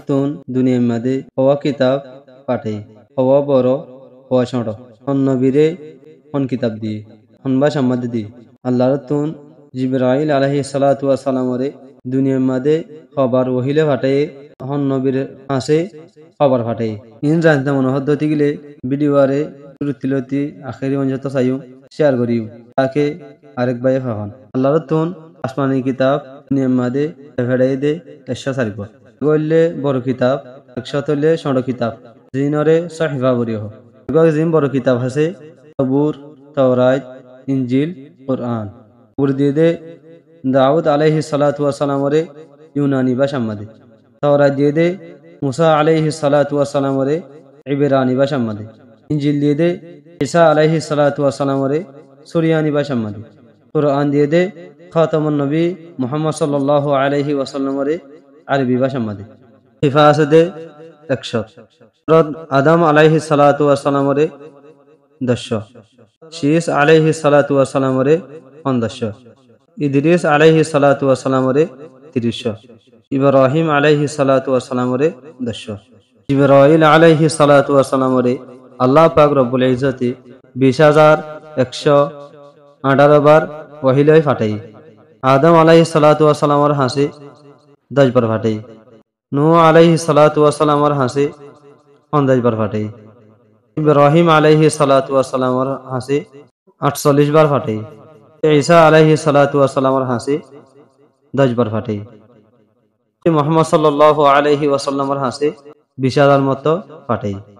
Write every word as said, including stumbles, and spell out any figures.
tún duniyair máze howá kitab fathái, howá boro, howá cóñço, hon nobire hon kitab diyé, hon bácar máze diyé. Allar tún Jibrail alaihissalatu wassalamore duniyair máze hobar wohí loi fatháiye, hon nobir hañsé hobar fatháiye. In zanta mone hoddé óigile video are cúruttu lóti ahéri foijjonto saiyum, share goríyum, take arek báiye fán. Allar tún asmani kitab duniyair máze feçáiye dé ekcó sair gua. Eggúa óile boro kitab, ekcó óile cóñço kitab, zinore sóhifa buli hoó. Eggúa zin boro kitab asé, Zobur, Taurat, Injil, Kuran. Zobur diyé dé Daud alaihissalatu wassalamore Yunani bácar máze. Taurat diyé dé Musa alaihissalatu wassalamore Ibrani bácar máze. Injil diyé dé Isa alaihissalatu wassalamore Suriyani bácar máze. Kuran diyé dé Khatamun Nabi Muhammad sallallahu alaihi wasallamore Arobi bácar máze. Sóhifa asé dé ekcó. Hozrot Adam alaihissalatu wassalamore doccó. Cis alaihissalatu wassalamore fondoccó. Idris alaihissalatu wassalamore tiriccó. Ibrahim alaihissalatu wassalamore doccó. Jibrail alaihissalatu wassalamore Allah pak Robbul Izzote bic házar ekcó añçáro bar wohí loi fatháiye. Adam alaihissalatu wassalamor hañsé doc bar fatháiye. Nuh alaihissalatu wassalamor hañsé fondoc bar fatháiye. Ibrahim alaihissalatu wassalamor hañsé añctollic bar fatháiye. Isa alaihissalatu wassalamor hañsé doc bar fatháiye. Muhammad sallallahu alaihi wasallamor hañsé bic házar motó fatháiye.